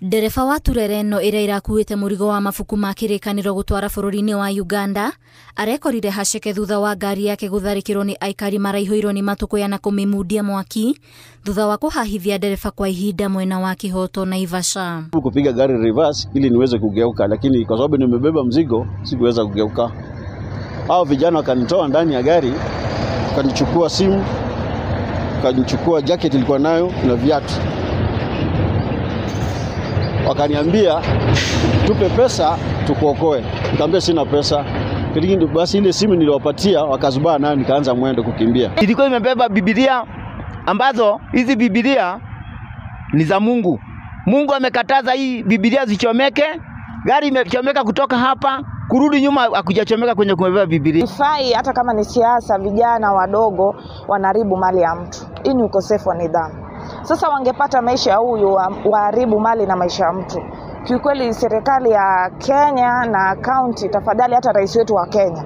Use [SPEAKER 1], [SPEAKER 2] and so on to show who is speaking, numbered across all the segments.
[SPEAKER 1] Ndereba wa turere ĩno ĩrĩa ĩrakuĩte mũrigo wa mabuku ma kĩrĩkanĩro gũtwara bũrũri-inĩ wa Uganda arekorire haceke thutha wa ngari yake gũtharĩkĩrwo nĩ aikari maraihũirwo nĩ matũkũya na kũmĩmundia mwaki thutha wa kũhahithia ndereba kwa ihinda mwena wa Kĩhoto Naivasha.
[SPEAKER 2] Kupiga gari reverse ili niweze kugeuka, lakini kwa sababu nimebeba mzigo sikuweza kugeuka. Hao vijana wakanitoa ndani ya gari, wakanichukua simu, wakanichukua jacket ilikuwa nayo na viatu. Wakaniambia tupe pesa tukuokoe. Nikamwambia sina pesa. Lakini basi ile simu niliwapatia wakazubaa nayo, nikaanza mwendo kukimbia.
[SPEAKER 3] Ilikuwa imebeba Biblia ambazo hizi Biblia ni za Mungu. Mungu amekataza hii Biblia zichomeke. Gari imechomeka kutoka hapa kurudi nyuma hakujachomeka kwenye kumebeba Biblia.
[SPEAKER 4] Ifai hata kama ni siasa, vijana wadogo wanaharibu mali ya mtu. Hii ni ukosefu wa nidhamu. Sasa wangepata maisha huyu waharibu mali na maisha ya mtu. Kiukweli serikali ya Kenya na county, tafadhali, hata rais wetu wa Kenya,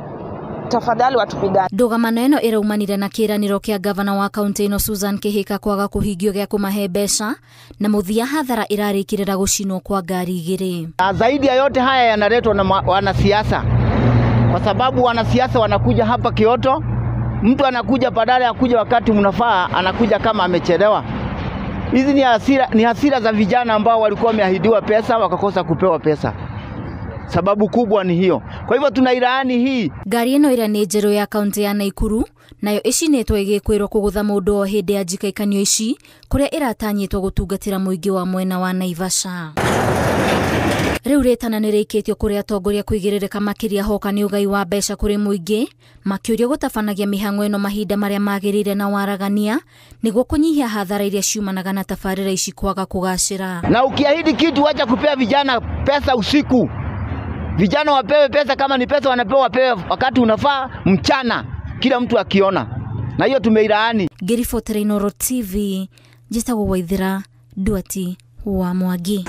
[SPEAKER 4] tafadhali watupigane.
[SPEAKER 1] Ndũgamano ĩno ĩraumanire na kĩĩranĩro kĩa gavana wa kaunti ĩno Susan Kihika kwaga kũhingio gĩa kũmahe mbeca na mũthia hathara ĩrarĩkĩrĩra gũcinwo kwa ngari igĩrĩ.
[SPEAKER 3] Na zaidi ya yote haya yanaletwa na wanasiasa, kwa sababu wanasiasa wanakuja hapa Kioto. Mtu anakuja badala ya kuja wakati mnafaa, anakuja kama amechelewa. Hizi ni hasira za vijana ambao walikuwa wameahidiwa pesa wakakosa kupewa pesa. Sababu kubwa ni hiyo. Kwa hivyo tunailaani hii.
[SPEAKER 1] Ngari ĩno ĩrĩa nĩ njerũ ya kaunti ya Naikuru nayo ĩcinĩtwo ĩgĩkwĩrwo kũgũtha mũndũ o hĩndĩ ya njikaikanio ici kũrĩa ĩratanyĩtwo gũtungatĩra mũingĩ wa mwena wa Naivasha. Rĩu rĩtana nĩ rĩikĩtio kũrĩ atongoria kũigĩrĩrĩka makĩria hoka nĩ ũgai wa mbeca kũrĩ mũingĩ, makĩũrio gũtabanagia mĩhang'o ĩno mahinda marĩa magĩrĩire na waragania nĩguo kũnyihia hathara iria ciumanaga na tabarĩra ici kwaga kũgacĩra.
[SPEAKER 3] Na ukiahidi kitu, wacha kupea vijana pesa usiku. Vijana wapewe pesa, kama ni pesa wanapewa, wapewe wakati unafaa, mchana, kila mtu akiona. Na hiyo tumeilaani.
[SPEAKER 1] Ngĩribotera Inooro TV, njĩtagwo Waithera Nduati wa Mwangi.